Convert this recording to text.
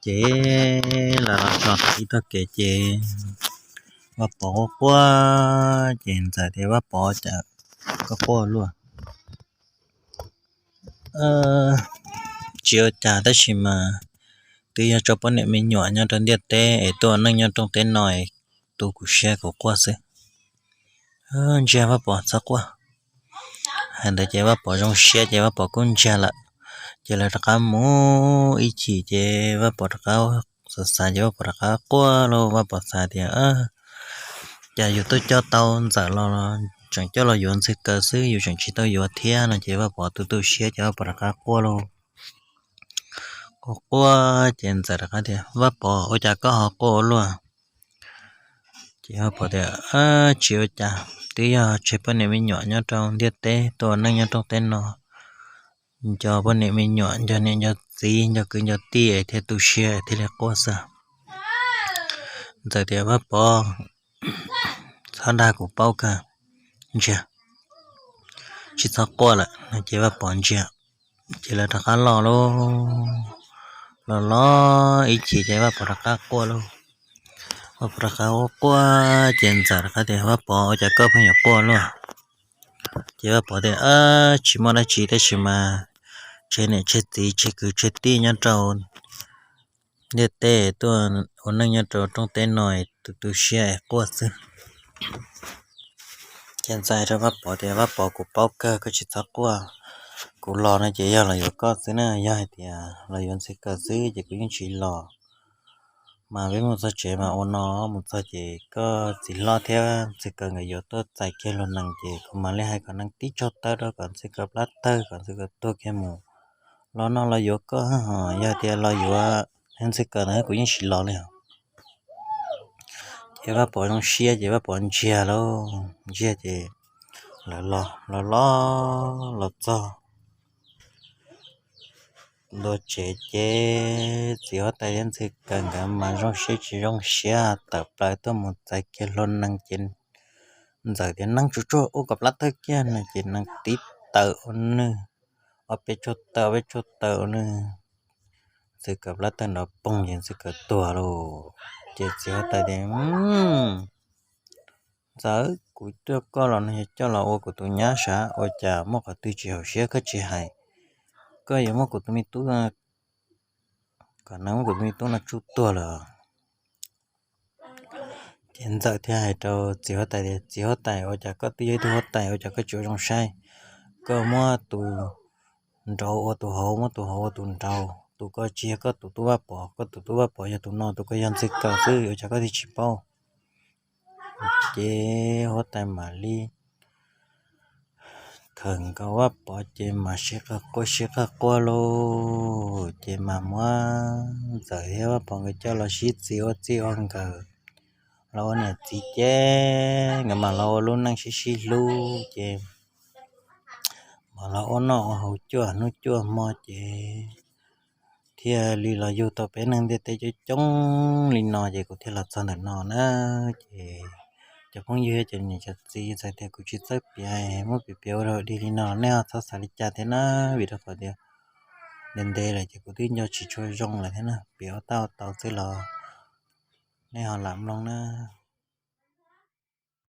Ces lawv los txog ib tog kev ces Vaj Pov quaj quaj, ces Ntxawm tias, Vaj Pov, cas koj quaj luaj? Tsis ua cas, tab sis mas twb yog rau poj niam me nyuam nyob rau ntiaj teb es tuaj ua neej nyob rooj teb no es tu kuv siab kuv quaj xwb. Ntsiag Vaj Pov, txhob quaj. Hais ntawd ces Vaj Pov zoo siab ces Vaj Pov kuj ntsiag lawm. Ces lawv rov qab mus ib chim ces Vaj Pov rov qab xav xav ces Vaj Pov rov qab quaj lauj. Vaj Pov xav tias, Cas yus tuaj coj tau Ntxawm los tseem coj los yuav Ntxwg Kaws xwb, yus tseem tsis tau yuav thiab no ces Vaj Pov tu tu siab ces Vaj Pov rov qab quaj lauj. Quaj quaj ces Ntxawm rov qab tias, Vaj Pov, ua cas koj ho quaj ua luaj? Ces Vaj Pov tias, Tsis ua cas, twb yog tseg poj niam me nyuam nyob rau ntiaj teb tuaj ua neej nyob rooj teb no, nco poj niam me nyuam, nco niam nco txiv, nco kwv nco tij es thiaj tu siab thiaj li quaj xwb. Ntxawm tias, Vaj Pov, txhob dag, kuv paub kawg, ntsiag, tsis txhob quaj lawm no ces Vaj Pov ntsiag. Ces lawv rov qab los lauj. Los los ib chim ces Vaj Pov rov qab quaj lauj. Vaj Pov rov qab quaj quaj ces Ntxawm rov qab tias, Vaj Pov, ua cas koj pheej yuav quaj luaj? Ces Vaj Pov tias, Tsis muaj dab tsi, tab sis mas tseg niam tseg txiv tseg kwv tseg tij nyob rau ntiaj teb tuaj ua neej nyob rau rooj teb no es tu tu siab es quaj xwb. Ces Ntxawm hais rau Vaj Pov tias, Vaj Pov, kuv paub kawg, koj tsis txhob quaj. Kuv los no ces yog los yuav koj xwb na, yog hais tias los yuav Ntxwg Kaws xwb ces kuv yeej tsis los. Mas peb mus txog tsev mas ua no, mus txog ces koj txiv hlob thiab Ntxwg Kaws nkawd yuav tuaj txais kiag luag nees ces kuv mam li hais kom nees tib tsaug taw rau kom Ntxwg Kaws plab tawg, kom Ntxwg Kaws tuag kiag mus. Los no los yuav koj, yog tias los yuav Ntxwg Kaws ntawd kuv yeej tsis los li os. Ces Vaj Pov zoo siab ces Vaj Pov ntsiag lauj, ntsiag ces lawv los los los los txog ntua tsev ces txiv huab tais thiab Ntxwg Kaws nkawd mas zoo siab tsis zoo siab tawm plaws tuaj mus txais kiag luag nees ces Ntxawm tias, Nees, tsuag tsuag ua kom plab tawg kiag no ces nees tib tawm ua nws ob peb tsuag taw, ob peb tsuag taw ua nws Ntxwg Kaws plab tawg nrov poog ces Ntxwg Kaws tuag lauj. Ces txiv huab tais tias, Ntxawm, kuv tuaj koj los no yog coj los ua kuv tus nyab sav, ua cas muaj qhov twg tsis haum siab koj tsis hais? Koj yuav muab kuv tus me tub, kom nees muab kuv tus me tub no tsuj tuag lawm. Ces Ntxawm thiaj hais rau txiv huab tais tias, Txiv huab tais, ua cas koj twb yog ib tug huab tais, ua cas koj tsis ua zoo saib? Koj muab tus nraud ua tus hauv, muab tus hauv ua tus nraud, tus ko tsis yog koj tus tub Vaj Pov, koj tus tub Vaj Pov yog tus no, tus ko yog Ntxwg Kaws xwb, ua cas koj thiaj tsis paub? Ces huab tais mam li khawm nkaus Vaj Pov ces mas sib qawg quaj sib qawg quaj lauj. Ces mas muab Ntxawm thiab Vaj Pov nkawd coj los sib txis ua txij ua nkawm, los ua niam txiv ces nkawd mam los ua lub neej sib sib hlub ces mam los ua noj ua haus cuaj hnub cuaj hmo ces thiaj li los yug tau peb neeg ntiaj teb coob coob li no ces kuv thiaj los txog ntawm no na. Ces cov phooj ywg cov niam cov txiv, txawm tias kuv tsis txawj piav, muab piav piav ua dog dig li no nej ho txhob xav li cas thiab na, vim rau qhov tias ntev ntev lawm ces kuv twb nco tsis tshua zoo lawm thiab na, piav ua tab ua tau xwb los nej ho lam mloog na.